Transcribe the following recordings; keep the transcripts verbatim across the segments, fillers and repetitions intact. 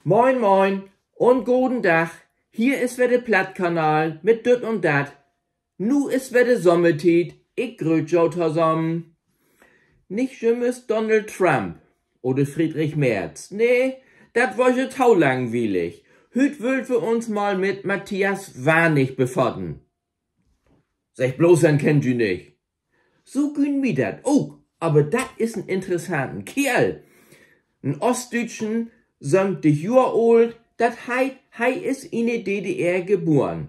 Moin, moin un goden Dag. Hier is wedder de Plattkanal mit Düt un Dat. Nu is wedder Sommertiet. Ik gröt jo tosamen. Nich jümmers Donald Trump oder Friedrich Merz. Nee, dat weer je to langwielig. Hüüt wüllt wi uns mal mit Matthias Warnig befaten. Seggt bloß, den kennt ji nich. So güng mi dat ok, aver dat is en interessanten Keerl. En Oostdüütschen, söventig Johr oolt, dat heet, he is in de D D R geboren.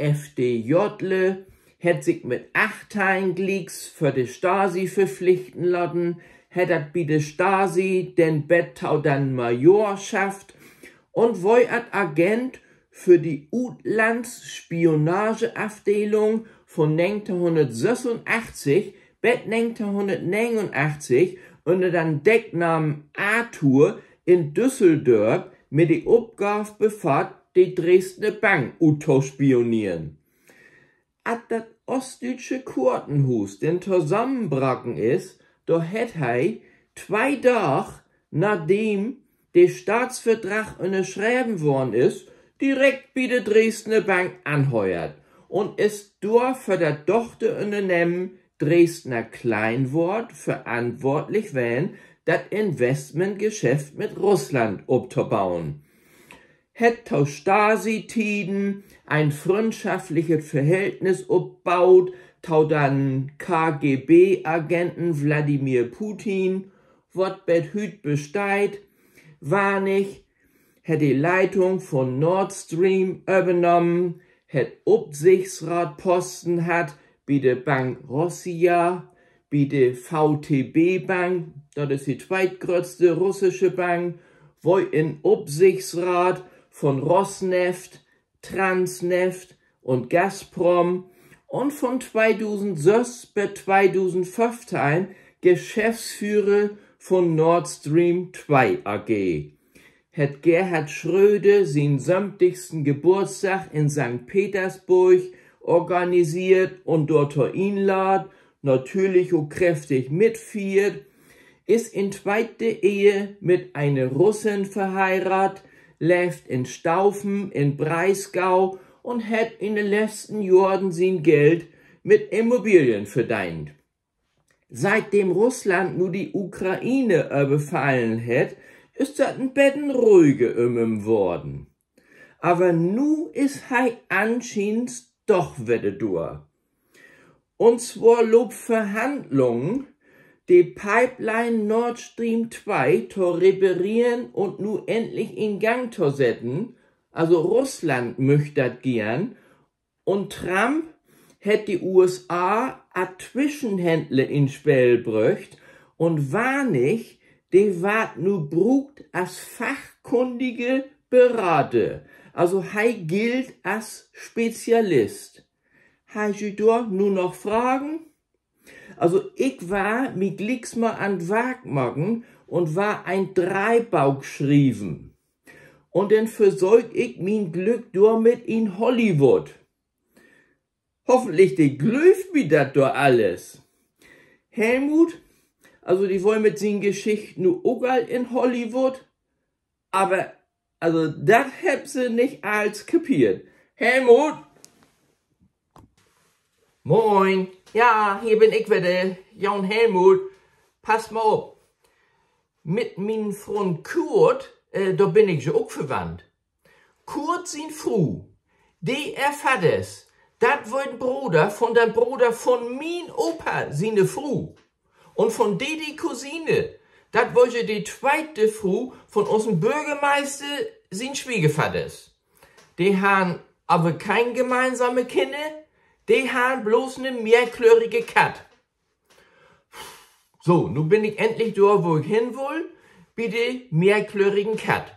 F D Jle, hett sik mit achtteihn glieks för de Stasi verpflichten laten, hett dat bi de Stasi denn bet to den Major schafft un weer as Agent för de Utlandsspionageafdelung von negenteihnhunnertsössunachtzig bet negenteihnhunnertnegenunachtzig ünner den Decknamen Arthur in Düsseldörp mit de Opgaav befaat, de Dresdner Bank uttospionieren. As dat oostdüütsche Kortenhuus denn tosamenbraken is, dor hett he twee Daag nadem de Staatsverdrag ünnerschreven worrn is, direkt bi de Dresdner Bank anheuert un is dor för dat Dochterünnernehmen Dresdner Kleinwood verantwoortlich ween, dat Investmentgeschäft mit Russland optobauen. Hett to Stasi-Tieden en fründschaftlichet Verhältnis opbaut to den K-G-B-Agenten Wladimir Putin, wat bet hüüt besteiht. Warnig hett de Leitung von Nord Stream övernahmen, hett Opsichtsraatposten hatt bi de Bank Rossia, bi de V T B Bank, dat is de tweetgröttste russische Bank, weer in Opsichtsraat von Rosneft, Transneft un Gazprom un von tweedusendsöss bet tweedusendföffteihn Geschäftsführer von Nord Stream twee A G. Hett Gerhard Schröder sien söventigsten Geburtsdag in Sankt Petersburg organiseert un dorto inlaadt, natürlich ok kräftig mitfiert, is in tweete Ehe mit ene Russin verheiraadt, leevt in Staufen in Breisgau un hett in de letzten Johren sien Geld mit Immobilien verdeent. Sietdem Russland nu de Ukraine överfallen hett, is dat en beten ruhiger üm em worrn. Aver nu is he anschienst doch wedder dor. Un zwar loopt Verhandlungen, de Pipeline Nord Stream twee to repareren un nu endlich in Gang to setten. Also Russland müch dat geern. Un Trump hett de U S A as Twischenhändler in't Speel bröcht un Warnig, de warrt nu bruukt as fachkundige Berader. Also he gilt as Spezialist. Hebbt ji dor nu noch Fragen? Also, ik warr mi glieks mal an't Wark maken un warr en Dreihbook schrieven. Un denn versöök ik mien Glück dormit in Hollywood. Hoffentlich, de glöövt mi dat dor allens. Helmut, also, de weer mit sien Geschicht nu ok al in Hollywood, aver, also, dat hebbt se nich allens kapeert. Helmut? Moin. Ja, hier bün ik wedder, jo'n Helmut. Passt mal op. Mit mien Fründ Kurt, äh, dor bün ik jo ok verwandt. Kurt sien Fru, de ehr Vadders, dat weer de Broder von den Broder von mien Opa siene Fru. Un von de, de Cousine, dat weer je de tweete Fru von unsen Börgermeister sien Swiegervadders. De harrn aver keen gemeinsame Kinner, de harrn blots 'ne mehrklörige Katt. So, nu bün ik endlich dor, wo ik hen wull, bi de mehrklörigen Katt.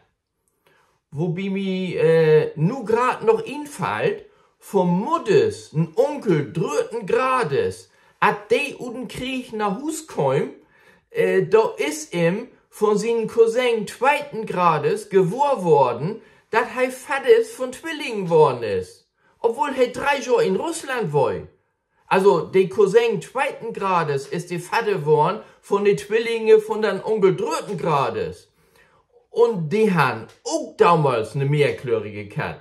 Wobi mi, äh, nu graad noch infallt, von Mudders en Unkel drüdden Grades, as de ut den Krieg na Huus keem, äh, dor is em von sienen Cousin tweeten Grades gewohr worden, dat he Vadders von Twillingen worden is, obwohl he dree Johr in Russland weer. Also, de Cousin tweeten Grades is de Vadder worrn von de Twillinge von den Unkel drüdden Grades. Un de harrn ok domals 'ne mehrklörige Katt.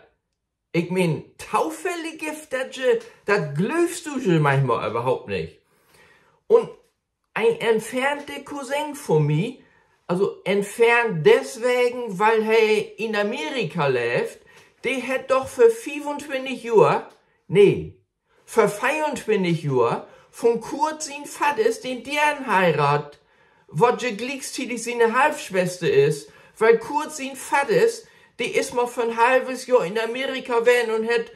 Ik meen, Tofäll gifft dat je, dat glöövst du je manchmal överhaupt nich. Un en entfernte Cousin von mi, also entfernt deswegen, weil he in Amerika leevt, de hett doch vör fiefuntwintig Johr, nee, vör veeruntwintig Johr von Kurt sien Vadders den Deern heiraadt, wat je gliektiedig siene Halfschwester is, weil Kurt sien Vadders, de is mal för 'n halves Johr in Amerika ween un hett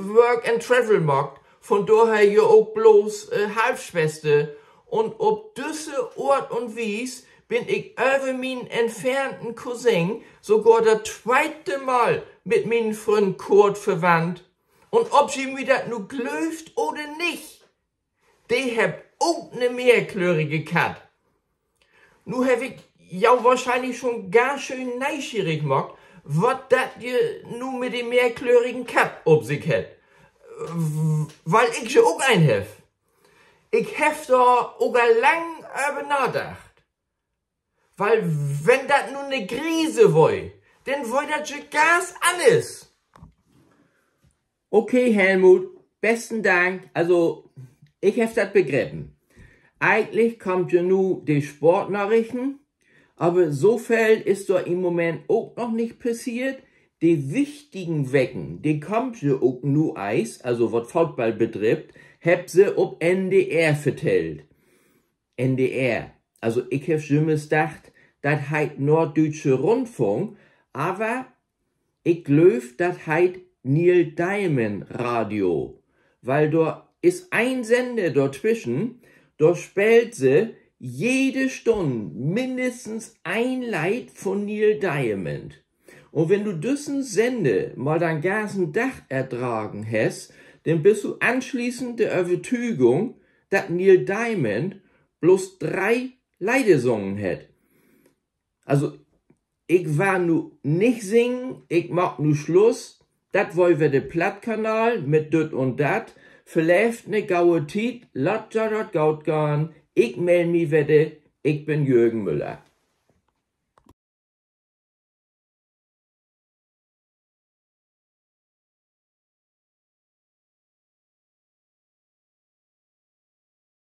Work and Travel maakt, von dorher je ok bloots Halfschwester. Un op düsse Oort un Wies bün ik över mien entfernten Cousin sogor dat tweete Mal mit mien Fründ Kurt verwandt. Un of ji mi dat nu glöövt oder nich, de hebbt ok 'ne mehrklörige Katt. Nu heff ik jo wohrschienlich schon ganz schöön neeschierig maakt, wat dat je nu mit de mehrklörigen Katt op sik hett. Weil ik je ok een heff. Ik heff dor ok al lang över nadacht. Weil, wenn dat nu 'ne Grise weer, denn weer dat je ganz anners. Okay, Helmut, besten Dank. Also, ik heff dat begrepen. Egentlich kaamt ja nu de Sportnarichten, aver so veel is dor in'n Moment ok noch nich passeert. De wichtigen Wecken, de kaamt ja ok nu eerst, also wat Football bedrifft, hebbt se op N D R vertellt. N D R. Also, ik heff jümmers dacht, dat heet Norddeutsche Rundfunk, aver ik glööv, dat heet Neil Diamond Radio. Weil dor is een Sender dortwischen, dor speelt se jede Stünn minnestens een Leed von Neil Diamond. Un wenn du düssen Sender mal den ganzen Dag erdragen hest, denn büst du anschließend de Övertügung, dat Neil Diamond bloots dree Leder sungen hett. Also, ik warr nu nich singen, ik maak nu Sluss. Dat weer wedder de Plattkanal mit Düt un Dat. Verleevt 'ne gode Tiet, laat jo dat goot gahn. Ik meld mi wedder. Ik bün Jürgen Müller.